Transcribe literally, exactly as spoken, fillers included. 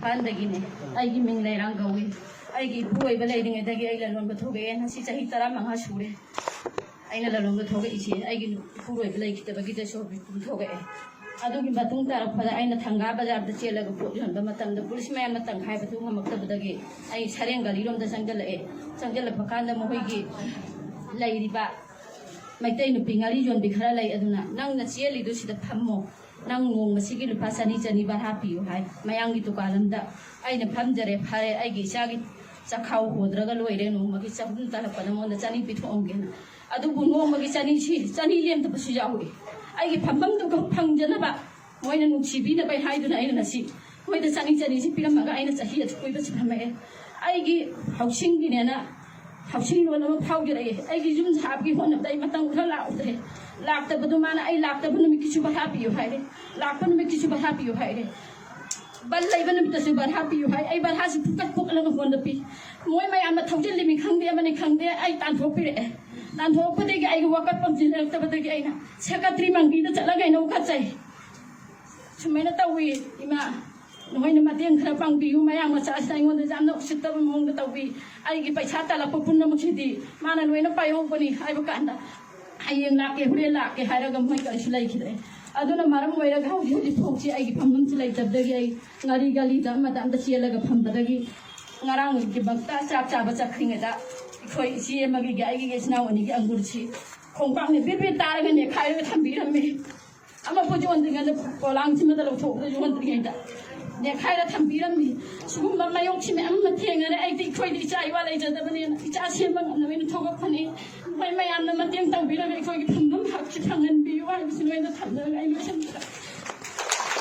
ꯃꯄꯥꯟꯗꯒꯤꯅꯦ꯫ ꯑꯩꯒꯤ ꯃꯤꯡ ꯂꯩꯔꯥꯡ ꯀꯧꯏ꯫ ꯑꯩꯒꯤ ꯏꯄꯨꯔꯣꯏꯕ ꯂꯩꯔꯤꯉꯩꯗꯒꯤ ꯑꯩ ꯂꯂꯣꯟꯕ ꯊꯣꯛꯂꯛꯑꯦ꯫ ꯉꯁꯤ ꯆꯍꯤ ꯇꯔꯥꯃꯉꯥ ꯁꯨꯔꯦ ꯑꯩꯅ ꯂꯂꯣꯟꯕ ꯊꯣꯛꯂꯛꯏꯁꯦ꯫ ꯑꯩꯒꯤ ꯏꯄꯨꯔꯣꯏꯕ ꯂꯩꯈꯤꯗꯕꯒꯤꯗꯁꯨ ꯍꯧꯖꯤꯛ ꯊꯣꯛꯂꯛꯑꯦ꯫ ꯑꯗꯨꯒꯤ ꯃꯇꯨꯡ ꯇꯥꯔꯛꯄꯗ ꯑꯩꯅ ꯊꯪꯒꯥ ꯕꯖꯥꯔꯗ ꯆꯦꯜꯂꯒ ꯄꯣꯠ ꯌꯣꯟꯕ ꯃꯇꯝꯗ ꯄꯨꯂꯤꯁ ꯃꯌꯥꯝꯅ ꯇꯪꯈꯥꯏꯕꯗꯨ ꯉꯝꯃꯛꯇꯕꯗꯒꯤ ꯑꯩ ꯁꯔꯦꯡ ꯒꯥꯔꯤꯔꯣꯝꯗ ꯆꯪꯁꯤꯜꯂꯛꯑꯦ꯫ ꯆꯪꯁꯤꯜꯂꯛꯄ ꯀꯥꯟꯗ ꯃꯈꯣꯏꯒꯤ ꯂꯩꯔꯤꯕ ꯃꯩꯇꯩ ꯅꯨꯄꯤ ꯉꯥꯔꯤ ꯌꯣꯟꯕꯤ ꯈꯔ ꯂꯩ꯫ ꯑꯗꯨꯅ "ꯅꯪꯅ ꯆꯦꯜꯂꯤꯗꯨ ꯁꯤꯗ ꯐꯝꯃꯣ, ꯅꯪ ꯅꯣꯡꯃꯁꯤꯒꯤ ꯂꯨꯄꯥ ꯆꯅꯤ ꯆꯅꯤ ꯚꯔꯥ ꯄꯤꯌꯨ" ꯍꯥꯏ꯫ ꯃꯌꯥꯡꯒꯤ ꯗꯨꯀꯥꯟ ꯑꯝꯗ ꯑꯩꯅ ꯐꯝꯖꯔꯦ꯫ "ꯐꯔꯦ, ꯑꯩꯒꯤ ꯏꯆꯥꯒꯤ ꯆꯈꯥꯎ ꯍꯣꯗ꯭ꯔꯒ ꯂꯣꯏꯔꯦ, ꯅꯣꯡꯃꯒꯤ ꯆꯍꯨꯝ ꯇꯥꯜꯂꯛꯄ ꯅꯉꯣꯟꯗ ꯆꯅꯤ ꯄꯤꯊꯣꯛꯑꯝꯒꯦꯅ"꯫ ꯑꯗꯨꯕꯨ ꯅꯣꯡꯃꯒꯤ ꯆꯅꯤꯁꯤ, ꯆꯅꯤ ꯂꯦꯝꯗꯕꯁꯨ ꯌꯥꯎꯏ꯫ ꯑꯩꯒꯤ ꯐꯝꯐꯝꯗꯨ ꯈꯛ ꯐꯪꯖꯅꯕ ꯃꯣꯏꯅ ꯅꯨꯡꯁꯤꯕꯤꯅꯕꯩ ꯍꯥꯏꯗꯨꯅ ꯑꯩꯅ ꯉꯁꯤ ꯃꯣꯏꯗ ꯆꯅꯤ ꯆꯅꯤꯁꯤ ꯄꯤꯔꯝꯃꯒ ꯑꯩꯅ ꯆꯍꯤ ꯑꯁꯨꯛ ꯀꯨꯏꯕꯁꯤ ꯐꯝꯃꯛꯑꯦ꯫ ꯑꯩꯒꯤ ꯍꯥꯎꯁꯤꯡꯒꯤꯅꯦꯅ ꯍꯥꯎꯁꯤꯡ ꯂꯣꯟ ꯑꯃ ꯐꯥꯎꯖꯔꯛꯑꯦ꯫ ꯑꯩꯒꯤ ꯌꯨꯝ ꯁꯥꯕꯒꯤ ꯍꯣꯠꯅꯕꯗ ꯑꯩ ꯃꯇꯝ ꯈꯔ ꯂꯥꯛꯎꯗ꯭ꯔꯦ꯫ ꯂꯥꯛꯇꯕꯗꯨ ꯃꯥꯅ "ꯑꯩ ꯂꯥꯛꯇꯕ ꯅꯨꯃꯤꯠꯀꯤꯁꯨ ꯚꯔꯥ ꯄꯤꯌꯨ" ꯍꯥꯏꯔꯦ, "ꯂꯥꯛꯄ ꯅꯨꯃꯤꯠꯀꯤꯁꯨ ꯚꯔꯥ ꯄꯤꯌꯨ" ꯍꯥꯏꯔꯦ꯫ ꯕꯟ ꯂꯩꯕ ꯅꯨꯃꯤꯠꯇꯁꯨ ꯚꯔꯥ ꯄꯤꯌꯨ ꯍꯥꯏ꯫ ꯑꯩ ꯚꯔꯥꯁꯤ ꯄꯨꯀꯠ ꯄꯨꯀꯠꯂꯒ ꯍꯣꯟꯗ ꯄꯤ꯫ ꯃꯣꯏ ꯃꯌꯥꯝꯅ ꯊꯧꯖꯤꯜꯂꯤꯃꯤ ꯈꯪꯗꯦ, ꯑꯃꯅꯤ ꯈꯪꯗꯦ, ꯑꯩ ꯇꯥꯟꯊꯣꯛꯄꯤꯔꯛꯑꯦ꯫ ꯇꯥꯟꯊꯣꯛꯄꯗꯒꯤ ꯑꯩꯒꯤ ꯋꯥꯀꯠꯐꯝꯁꯤ ꯂꯩꯔꯛꯇꯕꯗꯒꯤ ꯑꯩꯅ ꯁꯦꯀ꯭ꯔꯦꯇꯔꯤ ꯃꯪꯒꯤꯗ ꯆꯠꯂꯒ ꯑꯩꯅ ꯋꯥꯀꯠꯆꯩ꯫ ꯁꯨꯃꯥꯏꯅ ꯇꯧꯏ, ꯏꯃꯥ, ꯅꯈꯣꯏꯅ ꯃꯇꯦꯡ ꯈꯔ ꯄꯥꯡꯕꯤꯌꯨ꯫ ꯃꯌꯥꯡ ꯃꯆꯥꯁꯤꯅ ꯑꯩꯉꯣꯟꯗ ꯌꯥꯝꯅ ꯎꯁꯤꯠꯇꯕ ꯃꯑꯣꯡꯗ ꯇꯧꯕꯤ꯫ ꯑꯩꯒꯤ ꯄꯩꯁꯥ ꯇꯥꯜꯂꯛꯄ ꯄꯨꯝꯅꯃꯛꯁꯤꯗꯤ ꯃꯥꯅ ꯂꯣꯏꯅ ꯄꯥꯏꯍꯧꯕꯅꯤ ꯍꯥꯏꯕ ꯀꯥꯟꯗ, "ꯍꯌꯦꯡ ꯂꯥꯛꯀꯦ, ꯍꯣꯔꯦꯟ ꯂꯥꯛꯀꯦ" ꯍꯥꯏꯔꯒ ꯃꯣꯏ ꯀꯔꯤꯁꯨ ꯂꯩꯈꯤꯗ꯭ꯔꯦ꯫ ꯑꯗꯨꯅ ꯃꯔꯝ ꯑꯣꯏꯔꯒ ꯍꯧꯖꯤꯛ ꯍꯧꯖꯤꯛ ꯐꯥꯎꯁꯤ ꯑꯩꯒꯤ ꯐꯝꯐꯝꯁꯤ ꯂꯩꯇꯕꯗꯒꯤ ꯑꯩ ꯉꯥꯔꯤ ꯒꯥꯂꯤꯗ ꯑꯃꯗ ꯑꯃꯗ ꯆꯦꯜꯂꯒ ꯐꯝꯕꯗꯒꯤ ꯉꯔꯥꯡꯒꯤꯃꯛꯇ ꯆꯥꯛ ꯆꯥꯕ ꯆꯠꯈ꯭ꯔꯤꯉꯩꯗ ꯑꯩꯈꯣꯏ ꯏꯆꯦ ꯑꯃꯒꯤ, ꯑꯩꯒꯤ ꯏꯆꯤꯟ ꯏꯅꯥꯎ ꯑꯅꯤꯒꯤ ꯑꯪꯒꯨꯔꯁꯤ ꯈꯣꯡꯄꯥꯛꯅ ꯕꯦꯠ ꯕꯦꯠ ꯇꯥꯔꯒ ꯅꯦꯈꯥꯏꯔꯒ ꯊꯝꯕꯤꯔꯝꯃꯤ꯫ ꯑꯃꯐꯥꯎ ꯌꯣꯟꯗ꯭ꯔꯤꯉꯩꯗ, ꯄꯣꯂꯥꯡꯁꯤꯃꯗ ꯂꯧꯊꯣꯛꯑꯒ ꯌꯣꯟꯗ꯭ꯔꯤꯉꯩꯗ ꯅꯦꯈꯥꯏꯔ ꯊꯝꯕꯤꯔꯝꯃꯤ꯫ ꯁꯤꯒꯨꯝꯕ ꯃꯥꯌꯣꯛꯁꯤ ꯃꯌꯥꯝ ꯑꯃ ꯊꯦꯡꯅꯔꯦ꯫ ꯑꯩꯗꯤ, ꯑꯩꯈꯣꯏꯗꯤ ꯏꯆꯥ ꯏꯋꯥ ꯂꯩꯖꯗꯕꯅꯤꯅ ꯏꯆꯥ ꯁꯦꯝꯕ ꯉꯝꯅꯕ ꯑꯩꯅ ꯊꯣꯛꯂꯛꯄꯅꯤ꯫ ꯃꯣꯏ ꯃꯌꯥꯝꯅ ꯃꯇꯦꯡ ꯇꯧꯕꯤꯔꯒ ꯑꯩꯈꯣꯏꯒꯤ ꯐꯪꯐꯝ ꯍꯛꯁꯤ ꯐꯪꯍꯟꯕꯤꯌꯨ ꯍꯥꯏꯕꯁꯤ ꯅꯣꯏꯗ ꯊꯝꯖꯔꯒ ꯑꯩ ꯂꯣꯏꯁꯤꯟꯖꯔꯦ꯫